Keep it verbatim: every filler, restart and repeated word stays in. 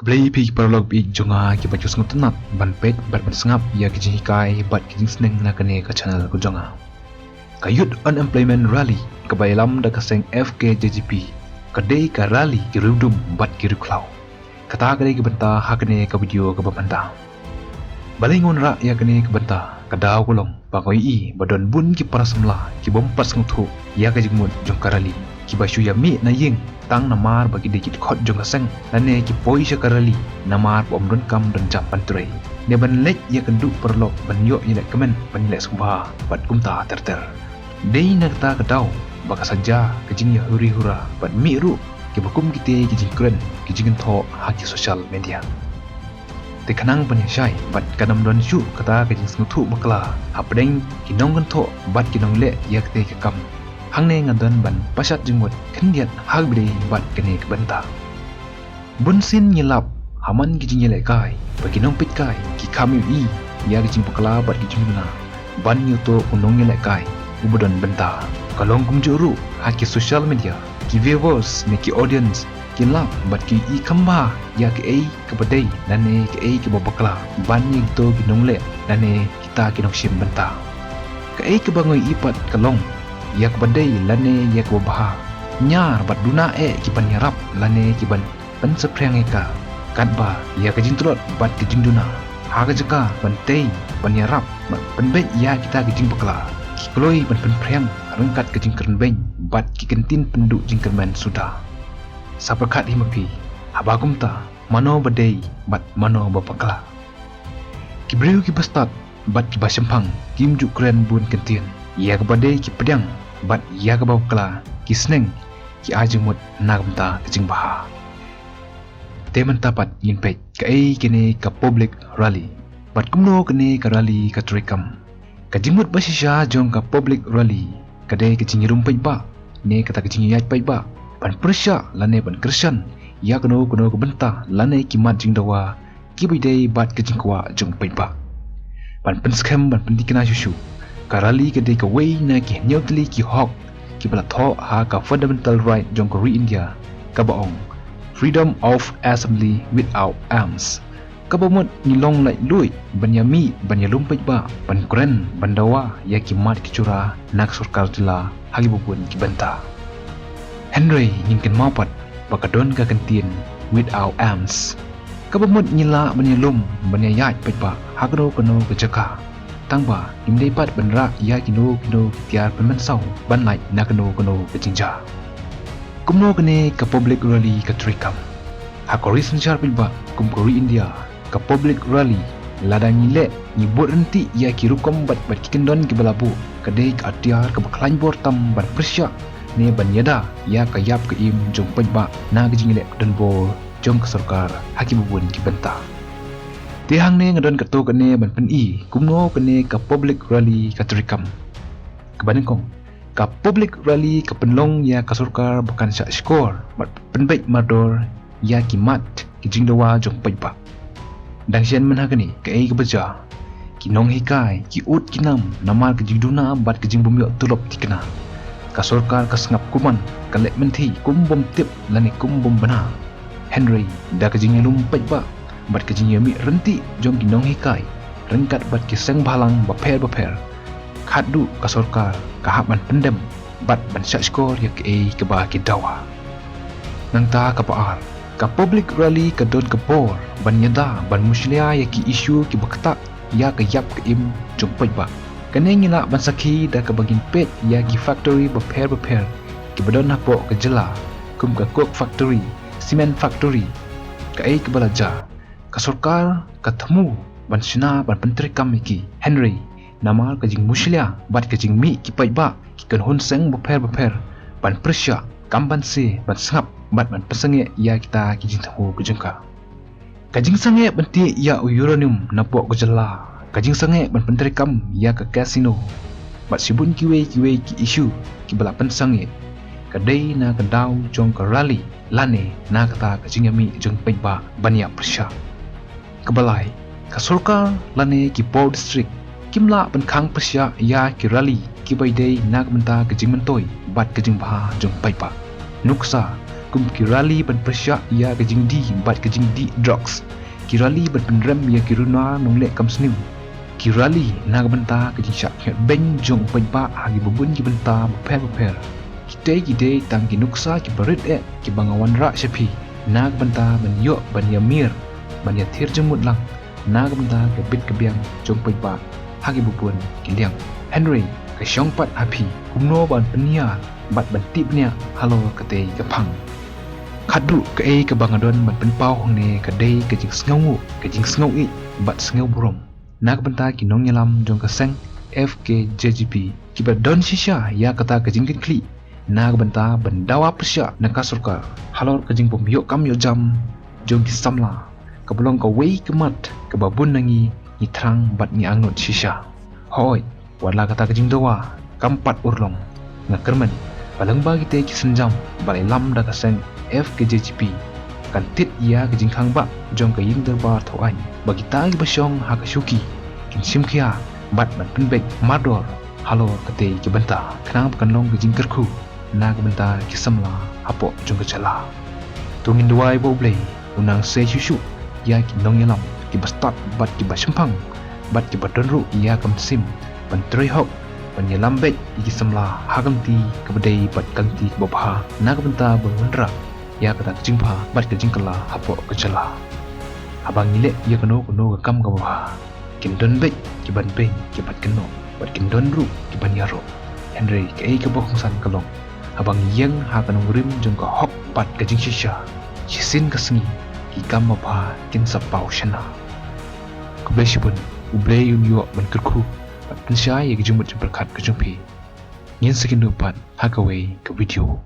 Khublei phi ki paralok baieit jong nga kiba ju sngewtynnat ban peit bad ban sngap ïa ki jinghikai bad ki jingsneng na kane ka channel ka jong nga. Ka Youth Unemployment Rally kaba ïalam da ka seng F K J G P ka dei ka rally ki riewdum bad ki riewkhlaw. Kata ka dei ka bynta ha kane ka video kaba mynta. Balei ngan wanrah ïa kane ka bynta? Ka daw ka long ba nga ïohi ba don bun ki para samla ki bym pat sngewthuh ïa ka jingmut jong ka rally, kiba shu ïa mih na ïing tang namar ba ki dei ki dkhot jong ka seng lane ki poi sha ka rally namar ba ym donkam don jam ban trei ne ban leit ïakynduh paralok ban ïoh ïalehkmen ban ïaleh sngewbha bad kumta ter ter. Dei na kata ka daw ba ka sa jia ka jingïahuri hura bad mih ruh kiba kum kitei ki jingkren ki jingkynthoh ha ki social media. Te khnang ban ïashai bad kan ym don shuh kata ka jingsngewthuh bakla hapdeng ki nongkynthoh bad ki nongleh ïa katei ka kam, hangne nga don ban pashat jingmut khyndiat ha kaba ïadei bad kane ka bynta. Bunsien ngi lap ha man ki jingïalehkai ba ki nongpeitkai ki kham ïohi ïa ki jingbakla bad ki jingduna ban ïoh uto u nongïalehkai uba don bynta. Ka long kumjuh ruh ha ki social media, ki viewers ne ki audience ki lap bad ki ïohi kham bha ïa kaei kaba dei lane kaei kaba bakla ban ïa kito ki nongleh lane kita ki nongshim bynta. Kaei kaba nga ïohi pat ka long ïa kaba dei lane ïa kaba bha, ñiar bad duna eh ki ban ïarap lane ki ban pynsaphriang ïa ka. Katba ïa ka jingtlot bad ka jingduna, ha ka jaka ban tei, ban ïarap bad pynbeit ïa kita ki jingbakla, ki kloi ban pynphriang ryngkat ka jingkren beiñ bad ki kyntien pynduh jingkyrmen suda. Sa pyrkhat hi ma phi, haba kumta mano ba dei bad mano ba bakla? Ki briew kiba stad bad kiba shemphang kim ju kren bun kyntien. Ïa kaba dei ki pdiang bad ïa kaba bakla ki sneng, ki ai jingmut na ka bynta ka jingbha. Te mynta pat ngin peit kaei kane ka public rally bad kumno kane ka rally ka treikam. Ka jingmut ba shisha jong ka public rally ka dei ka jingïalum paidbah ne kata ka jingïaid paidbah ban pyrshah lane ban kyrshan ïa kano kano ka bynta lane ki mat jingdawa kiba ïadei bad ka jingkwah jong paidbah. Ban pynskhem ban pynthikna shuh shuh, ka rally ka dei kawei na ki hynñiew tylli ki hok kiba la thoh ha ka fundamental right jong ka ri India kaba ong freedom of assembly without arms. Kaba mut ngi long laitluid ban ïamih ban ïalum paidbah ban kren ban dawa ïa ki mat ki jura na ka sorkar jylla ha kiba bun ki bynta. Hynrei ngin kynmaw pat ba ka don ka kyntien without arms. Kaba mut ngi lah ban ïalum ban ïaid paidbah ha kano kano ka jaka, tangba ngim dei pat ban rah ïa kino kino ki tiar pynmynsaw ban lait na kano kano ka jingjia. Kumno kane ka public rally ka treikam? Ha ka ri synshar paidbah kum ka ri India, ka public rally, lada ngi leh ngi bud ryntih ïa ki rukom bad bad ki kyndon kiba la buh, ka dei ka atiar kaba khlaiñ bor tam ban pyrshah ne ban ïada ïa ka ïap ka im jong paidbah na ka jingïaleh donbor jong ka sorkar ha kiba bun ki bynta. Te hangne nga don katto katne ban pyni kumno kane ka public rally ka treikam. Kaba nyngkong, ka public rally ka pynlong ïa ka sorkar ba kan shah shkor bad pynbeit mardor ïa ki mat ki jingdawa jong paidbah. Dang shen mynha kane kaei kaba jia, ki nonghikai ki ud ki nam namar ka jingduna bad ka jingbym ïoh tulop thikna. Ka sorkar ka sngap kumne, ka leh mynthi kum bym tip lane kum bym bna. Hynrei da ka jingïalum paidbah bad ka jingïamih ryntih jong ki nonghikai ryngkat bad ki seng bhalang bapher bapher, khatduh ka sorkar ka hap ban pyndem bad ban shah shkor ïa kaei kaba ki dawa. Nangta kaba ar, ka public rally ka don ka bor ban ïada ban mushlia ïa ki issue kiba ktah ïa ka ïap ka im jong paidbah. Kane ngi lah ban sakhi da kaba ngin peit ïa ki factory bapher bapher kiba don hapoh ka jylla, kum ka coke factory, cement factory. Kaei kaba la jia, ka sorkar ka thmu ban shna ban pyntreikam ïa ki, hynrei namar ka jingmushlia bad ka jingmih ki paidbah, ki kynhun seng bapher bapher ban pyrshah, kam banse ban sngap bad ban pynsangeh ïa kita ki jingthmu ka jong ka. Ka jingsangeh ban tih ïa u uranium napoh ka jylla, ka jingsangeh ban pyntreikam ïa ka casino bad shibun kiwei kiwei ki issue kiba la pynsangeh, ka dei na ka daw jong ka rally lane na kata ka jingïamih jong paidbah ban ïa pyrshah. Kaba lai, ka sorkar lane ki bor district kim lah ban khang pyrshah ïa ki rally kiba ïadei na ka bynta ka jingmyntoi bad ka jingbha jong paidbah. Nuksa, kum ki rally ban pyrshah ïa ka jingdie bad ka jingdih drugs, ki rally ban pynrem ïa ki runa nongleh kam sniew, ki rally na ka bynta ka jingshah khñiot beiñ jong u paidbah ha kiba bun ki bynta bapher bapher. Kitei ki dei tang ki nuksa kiba rit eh kiba nga wanrah sha phi na ka bynta ban ïoh ban ïamir, ban ïathir jingmut lang na ka bynta ka bit ka biang jong u paidbah ha kiba bun ki liang. Hynrei ka shong pat ha phi kumno ban pynïar bad ban tip bniah halor katei ka phang. Khatduh kaei kaba nga don ban pynpaw hangne ka dei ka jingsngewnguh, ka jingsngewieit bad sngewburom na ka bynta ki nongïalam jong ka seng F K J G P kiba don shisha ïa kata ka jingkitkhlieh na ka bynta ban dawa pyrshah na ka sorkar halor ka jingbym ïoh kam ïoh jam jong ki samla, kaba long kawei ka mat kaba bun na ngi ngi thrang bad ngi angnud shisha. Hooid, wat la kata ka jingdawa kam pat urlong, nga kyrmen ba lyngba kitei ki sienjam ba la ïalam da ka seng F K J G P kan thied ïa ka jingkhang bah jong ka ïing dorbar thaw aiñ ba kita kiba shong ha ka shuki kin shim khia bad ban pynbeit mardor halor katei ka bynta khnang ba kan long ka jingkyrkhu na ka bynta ki samla hapoh jong ka jylla. To ngin duwai ba U Blei un nang sei shuh shuh ïa ki nongïalam kiba stad bad kiba shemphang bad kiba don ruh ïa ka mynsiem ban trei hok, ban ïalam beit ïa ki samla ha ka lynti kaba dei bad ka lynti kaba bha na ka bynta ban wanrah ïa kata ka jingbha bad ka jingkylla hapoh ka jylla. Haba ngi leh ïa kano kano ka kam kaba bha, kin don beit kiban beiñ, kiban kynnoh bad kin don ruh kiban ïaroh. Hynrei kaei kaba kongsan ka long, haba ngi ïeng ha ka nongrim jong ka hok bad ka jingshisha, shisien ka sngi ki kam babha kin sa paw shynna. Khublei shibun, U Blei un ïoh ban kyrkhu bad pynshai ïa ka jingmut jingpyrkhat ka jong phi. Ngin sa ïakynduh pat ha kawei ka video.